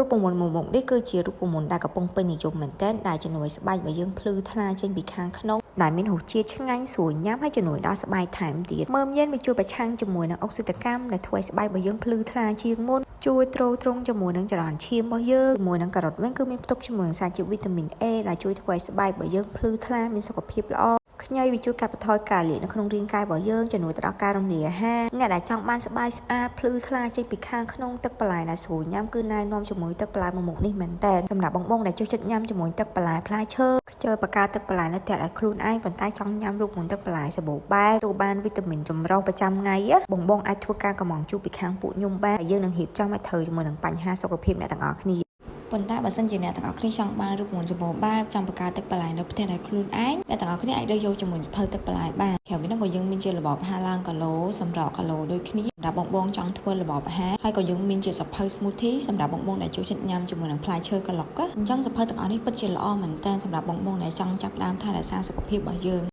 រូបមន្តមួយមុខនេះគឺជារូបមន្តដែលកំពុងពេញនិយមមែនទែនដែលជំនួយស្បែករបស់យើងភ្លឺថ្លាចេញពីខាងក្នុងដែលមានរសជាតិឆ្ងាញ់ស្រួលញ៉ាំហើយជំនួយដល់ស្បែកថែមទៀតមើមយិនវាជួយប្រឆាំងជាមួយនឹងអុកស៊ីតកម្មដែលធ្វើឲ្យស្បែករបស់យើងភ្លឺថ្លាជាងមុនជួយទ្រទ្រង់ជាមួយនឹងចរន្តឈាមរបស់យើងជាមួយនឹងការ៉ុតវិញគឺមានផ្ទុកជាមួយនឹងសារជាតិវីតាមីន A ដែលជួយធ្វើឲ្យស្បែករបស់យើងភ្លឺថ្លាមានសុខភាពល្អខ្ញីវាជួយកាត់បន្ថយការលាកនៅក្នុងរាងកាយរបស់យើងជំនួយទៅដល់ការរំលាយអាហារអ្នកដែលចង់បានស្បែកស្អាតភ្លឺថ្លាចេញពីខាងក្នុងទឹកបន្លែដែលស្រួលញ៉ាំគឺណែនាំជាមួយទឹកបន្លែមួយមុខនេះមែនតើសម្រាប់បងបងដែលចូលចិត្តញ៉ាំជាមួយទឹកបន្លែផ្លែឈើខ្ជិលបង្កើតទឹកបន្លែនៅផ្ទះឲ្យខ្លួនឯងប៉ុន្តែចង់ញ៉ាំរូបមន្តទឹកបន្លែសម្បូរបែបទទួលបានវីតាមីនចម្រុះប្រចាំថ្ងៃបងបងអាចធ្វើការកម្មង់ជូរពីខាងពួកខ្ញុំបានហើយយើងនឹងរៀបចំឲ្យត្រូវជាមួយនឹងបញ្ហាសុខភាពអ្នកទាំងអស់គ្នាប៉ុន្តែបើសិនជាអ្នកទាំងអស់គ្នាចង់បានរូបមន្តសម្បូរបែបចង់បង្កើតទឹកបន្លែនៅផ្ទះដោយខ្លួនឯងអ្នកទាំងអស់គ្នាអាចរើសយកជាមួយសៀវភៅទឹកបន្លែបានក្រៅពីនោះក៏យើងមានជារបបអាហារឡើងគីឡូសម្រកគីឡូដូចគ្នាសម្រាប់បងបងចង់ធ្វើរបបអាហារហើយក៏យើងមានជាសៀវភៅ smoothie សម្រាប់បងបងដែលចូលចិត្តញ៉ាំជាមួយនឹងផ្លែឈើក្លុកអញ្ចឹងសៀវភៅទាំងអស់នេះពិតជាល្អមែនតើសម្រាប់បងបងដែលចង់ចាប់ផ្ដើមថែរក្សាសុខភាពរបស់យើង។